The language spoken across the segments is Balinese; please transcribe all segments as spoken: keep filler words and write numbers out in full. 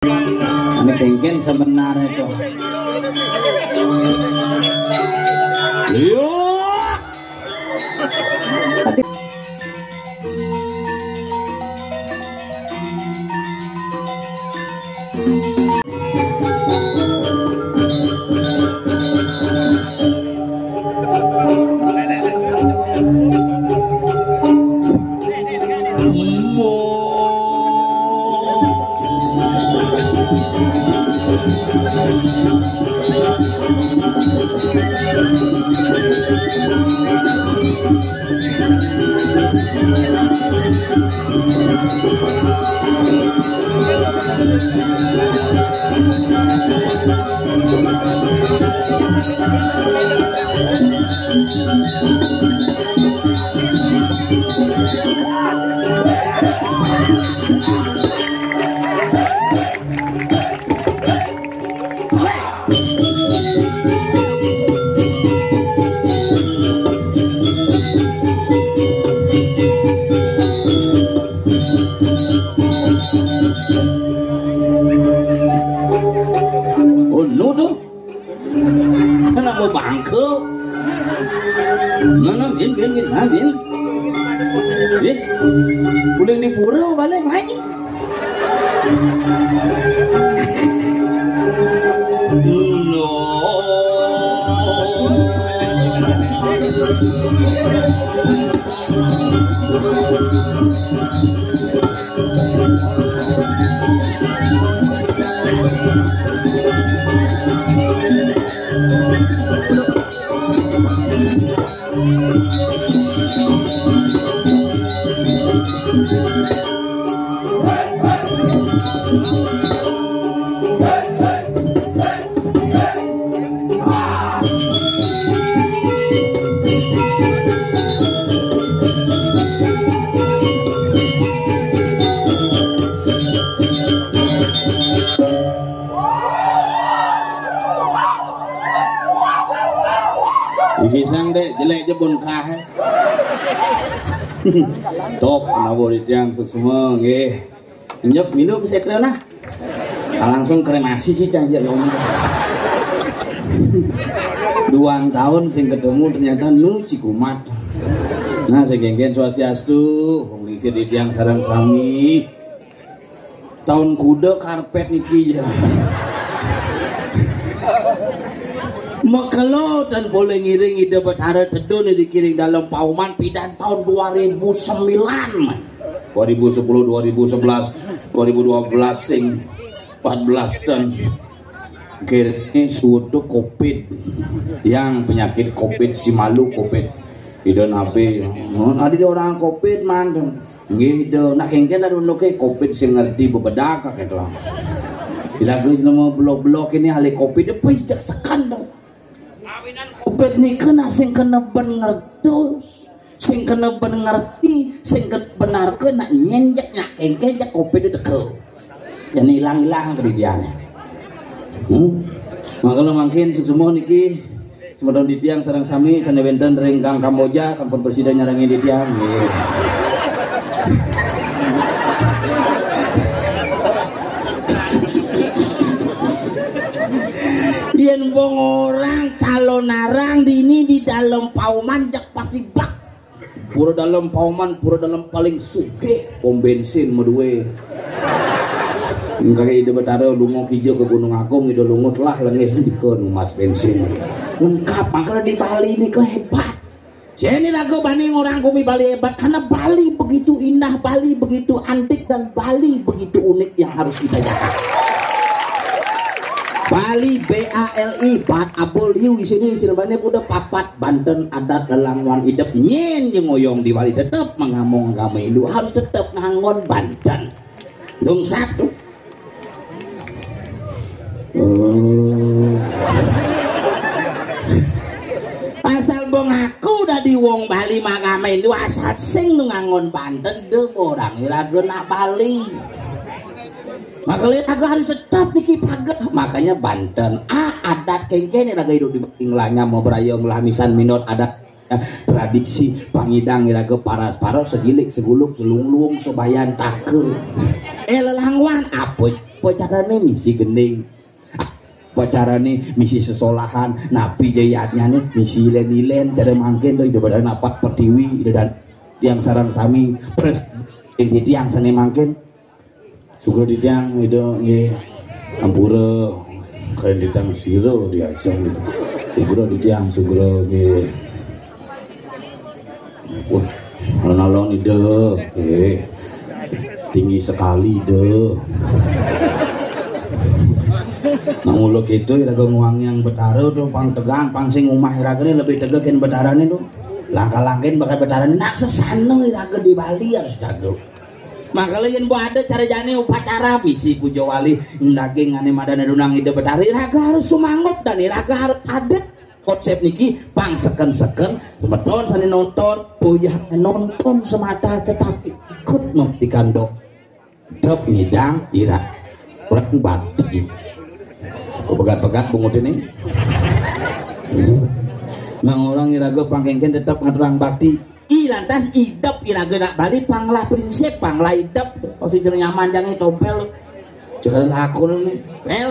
Ini kengken sebenarnya tuh. Iya. Oh, no tuh. Kenapa bangke? Mana, Bin, Bin, Bin, nah, Bin. Eh, udah di pura balik lagi. No. Iki sang dek jelek jebon kah. Top, nabuh di tiang suksma nggih. Nyep minum sekre nah. Ah, langsung kremasi sih cang ya om. Duang tahun sing ketemu ternyata nu cikumat. Nah, sing kengken swastiastu, wong lingsir di tiang sareng sami. Tahun kuda karpet niki ya. Mekelo tan boleh ngiring Ida Betara Tedun dikiring dalam pauman pidan tahun dua ribu sembilan, man. Dua ribu sepuluh, dua ribu sebelas, dua ribu dua belas sing empat belas tahun. Akhirnya suatu covid. Yang penyakit covid si malu covid. Ida nabi. Ada orang covid man. Nggih, do, nak kengken ada unuke covid sing ngerti bebedak kak itu. Iraga nama blok-blok ini ahli covid dia pijak sekan dong. Covid nika nak sing kena ben ngertos, sing kena ben ngerti, sing kena benarke nak nyenjek nak kengken jak covid itu teke. Jadi hilang-hilang kedidiannya. Hmm? Maka lo mangkin semua niki Semeton titiang sareng sami sane wenten ring Gang Kamboja sampun prasida nyarengin titiang. Nggih. Yen wong orang calon arang dini di dalam pauman jak pasti bak. Pura dalam pauman, pura dalam paling sugih, pom bensin maduwe. Engkake Ida Betara lunga kija ke Gunung Agung, Ida lunga telah lengis dika numas bensin. Lengkap, makanya di Bali ini kehebat. Jeni raga bani orang kumi Bali hebat, karena Bali begitu indah, Bali begitu antik, dan Bali begitu unik yang harus kita jaga. Bali B A L I, bat abul liu isini, isini bani kuda papat, Banten adat lelangwan idep nyen yang ngoyong di Bali tetep mengamong agama Hindu, harus tetep ngangon Banten. Dong satu. Oh. Asal bong aku dadi wong Bali magama Hindu, asal sing nu ngangon Banten de orang iraga nak Bali. Makanya lagu harus tetap niki pageh. Makanya Banten, ah, adat kengkene lagu hidup di Inglanya mau berayung lamisan minot adat, ya, tradisi pangidang iraga paras-paros segilik seguluk selunglung sebayan take. Eh, lelangwan apa Apa carané misi gending? Apa carané misi sesolahan? Napi jayatnyané misi ilén-ilén? Cara mangkin to, Ida Bathara napak pertiwi, Ida dan tiang sareng sami pres ing titiang sané mangkin. Sugra titiang Ida nggih. Ampura. Kalian titiang sira diajeng gitu. Sugra titiang sugra nggih. Wah, alon-alon Ida. Eh, tinggi sekali Ida. Nah, mula kita iraga nguangiang Betara to, pang tegang, pang sing umah iragané lebih tegak kén Betarané to. Langkah-langkah bakal Betarané nak sesana iraga di Bali harus jaga. Makanya yén mbok ada cara jani upacara misi puja wali daging ané madan adunang Ida Betara, iraga harus sumangup dan iraga harus adat. Konsep niki pang seken-seken, semeton sané nonton, boyah nonton semata tetapi ikut memberikan do-, dep ngidang ira orang bakti. Pegat-pegat bungut ini. Nang orang iraga pangkéngkén tetep ngaturang bakti. I lantas idep iraga nak Bali panglah prinsip, panglah idep. Pasti jeneng nyaman jangan tompel. Jangan lakon ini. Pel.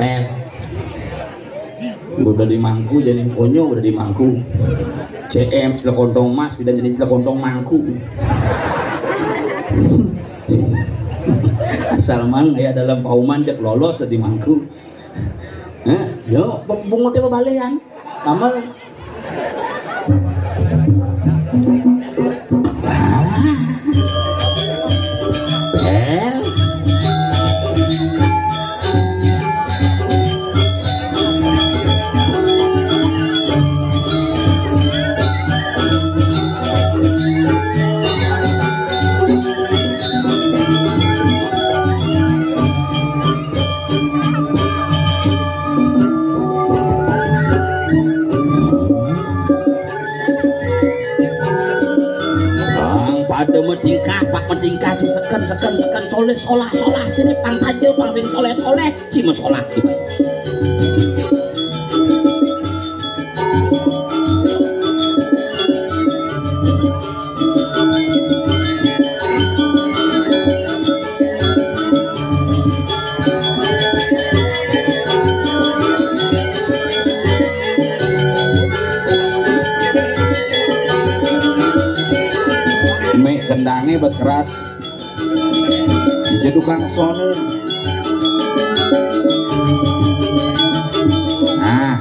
Pel. Udah di mangku jadi konyo udah di mangku. C M celak kontong emas, udah jadi celak kontong mangku. Asal mang ya dalam pauman cek lolos di mangku. Hah? Yo, pe-, punguté bebalean. Damel. Ah. Bel. Pang pada metingkah, pak metingkah, si seken, seken, seken, soleh, solah, solah, sini pang saja, pang sing soleh, soleh, si mesolah, gitu. Mek kendangnya bas keras. Jadi tukang sono. Nah.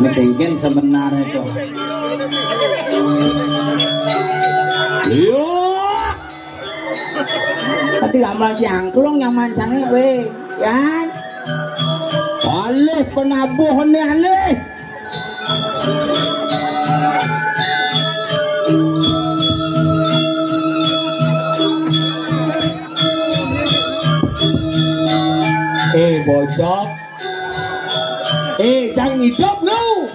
Ini kengken sebenarnya tuh. Yo. Tapi gamelan cangklung nyaman sanget wé, ya. Alih penabuhné alih. Eh, bocok. Eh, cang idup lu.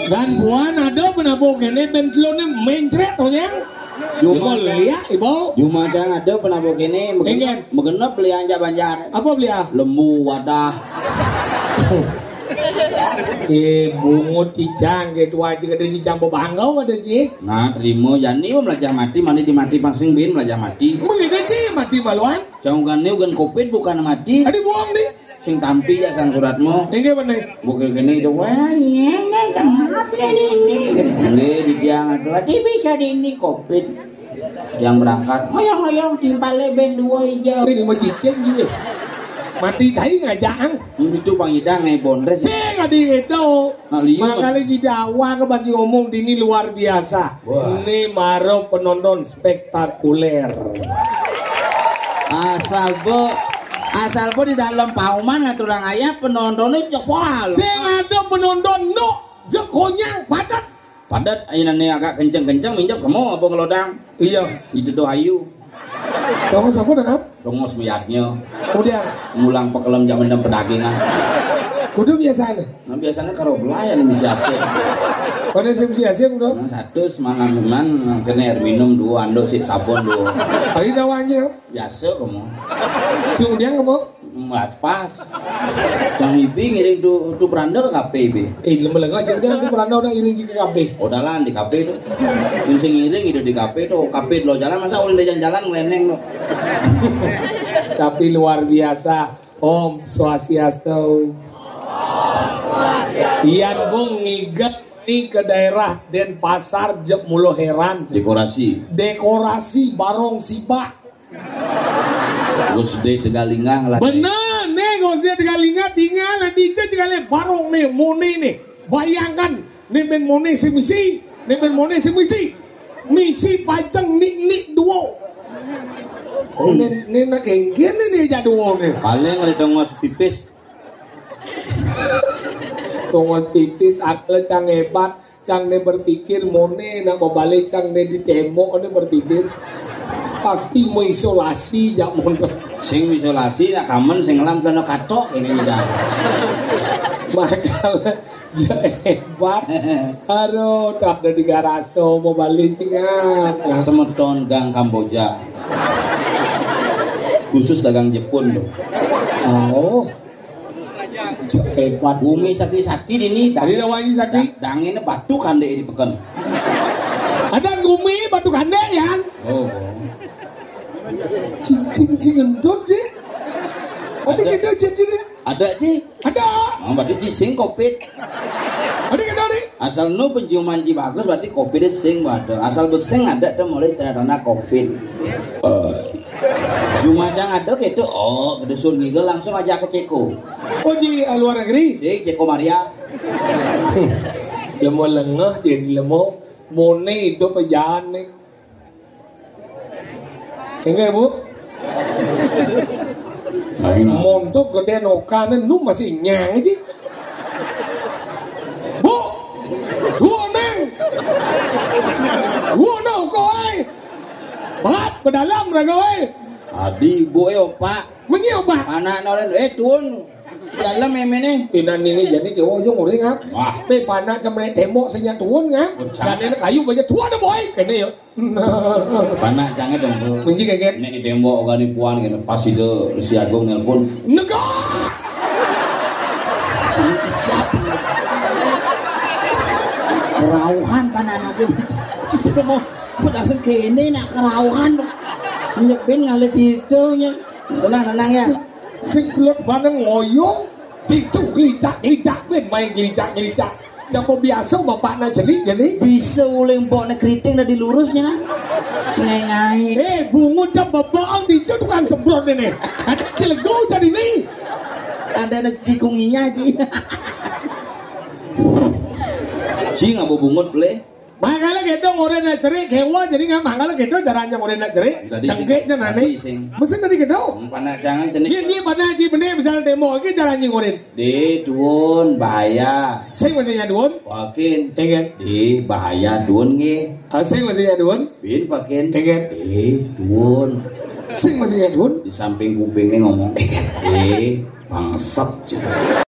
Dan buan ada penabuh kéné, ben teluné mencret, to, Nyang. Ibu liak, Ibu. Jumajang ada penabuh kéné, megenep, megenep beli anjak banjar. Apa beli, ah? Lembu wadah. Eh, bungut cicang, gitu aja, ada cicang bebangau, ada, Ci. Nah, terima, jani melajah mati, mani dimati pang sing bin melajah mati. Begitu, Ci, mati maluan. Cang ugane ugan covid bukan mati. Tadi buang, di. Sing tampi ya sang suratmu. Inggih, bener. Bukan gini, itu, wah, iya, iya, maaf ya, ini. Nggih, di tiang atuh. Ati bisa di ini covid. Yang berangkat, ngoyong-ngoyong, timpale ben dua hijau. Ini mau cicing juga. Mati tai ngajak, ang. Itu Bang Idang, eh, bondres. Sing, adi itu. Nah, liu, Mas. Makanya si Jawa ke banci ngomong, dini luar biasa. Wah. Ini maro penonton spektakuler. Asal bo, asal bo di dalam pauman ngaturang ayah penontonnya cepol. Sing ada penonton, no, jek konyang, padat. Padat, ayeuna agak kenceng-kenceng, minjem kamu apa ngelodang? Iya. Itu doh ayu. Kamu siapa dengan? Rongos miatnya. Kemudian? Ngulang pekelem jam enam pedagingan. Kudu biasanya. Nah, biasanya karo belayan yang bisa asik. Pada saya bisa asik, udah. Nah, satu semangat memang, kena air minum dua, anduk si sabun dua. Tadi dawanya. Biasa kamu. Kemudian kamu? Mas pas. Cang Ibi ngiring tu, tu beranda ke kafe, Ibi. Eh, lama lagi aja udah tu beranda udah ngiring ke kafe. Oh, dalan di kafe tu. Yang sing ngiring itu di kafe tu. Kafe lo jalan, masa orang jalan-jalan ngeleneng tu. Tapi luar biasa. Om Swastiastu. Ian Bung ngiget ni ke daerah Denpasar, jep mulo heran. Dekorasi. Dekorasi barong sibak. Gusde Tegalingah lah. Bener, nih, Gusde Tegalingah tinggal di Ica, cekali barong nih, muni nih. Bayangkan, nih ben muni si misi, nih ben muni si misi. Misi paceng nik-nik duo. Oh, nih, nih nak kengkir nih, nih, jak duo nih. Paling ada dongos pipis. Dongos pipis, akal cang hebat. Cang ne berpikir, mone nak bebale cang ne di tembok ne berpikir. Pasti mau isolasi jak mondok. Sing isolasi nak kamen sing ngelam celana katok ini dah. Makal ja hebat. Aduh, tak ada di garaso mau balik cingan. Semeton Gang Kamboja. Khusus dagang Jepun tuh. Oh. Hebat. Gumi sakti-sakti dini. Tadi lawangi sakti. Dangin batu kande di peken. Ada gumi batu kande, Yan. Oh. Cicing cingendut sih. Ada. Ada gitu cicing ya? Ada, Ci. Ada. Oh, berarti Ci sing covid. Ada gitu nih. Asal nu penciuman Ci bagus, berarti covid sing ada. Asal besing ada tuh mulai tanda-tanda covid. Eh. Jumajang ada gitu, oh, kedusun ngigel langsung aja ke Ceko. Oh, di, eh, luar negeri? Di Ceko Maria. Lemo lengeh, jadi lemo. Mone hidup aja nih. Enggak, Bu? Ayo. Montok gede nokane, nu masih nyang aja. Bu! Duo neng! Duo neng, kowe! Berat, bedalam, raga, we! Adi, ibu, eh, opak. Menyi, opak. Anak noren, eh, tuun. Dalam, em, ini. Inan ini jadi kewo, jong, uring, ha? Wah. Pe, panak, cemre, tembok, senya, tuun, ha? Bocah. Dan ini kayu, baja, tuun, ada, boy. Kene, yo. Panak, canget, dong, Bu. Menji, keket. Nek di tembok, oga, di puan, gitu. Pas itu, si Agung nelpon. Negak! Sing ke siapa? Kerauhan, panak, anak, Cicing mau. Buat asal kene nak kerauhan. Nyepin ngalir tidur nya. Tenang, tenang ya. Sing belut bareng ngoyong, tidur gelicak-gelicak, ben main gelicak-gelicak. Coba biasa bapakna jeni, jeni. Bisa uling mbokne keriting dadi lurusnya. Cengengai. Eh, bungut coba bohong dicu tukang semprot ini. Ada cilego jadi ini. Ada na cikunginya, Ji. Ji, ngapa bungut, Ble? Mangkale kedo ngoren nak cerik, kewa jadi nggak mangkale kedo caranya ngoren nak cerik. Tadi sing Tengkeknya nane. Tadi sing. Mesti tadi kedo. Hmm, panak jangan jenis. Iya, iya, panak Ji, bener, misalnya demo, iki caranya ngoren. Di duun, bahaya. Sing mestinya duun. Pakin. Ingat. Di bahaya duun nggih. Ah, sing mestinya duun. Bin pakin. Ingat. Di duun. Sing mestinya duun. Di samping kuping nih ngomong. Di bangsat.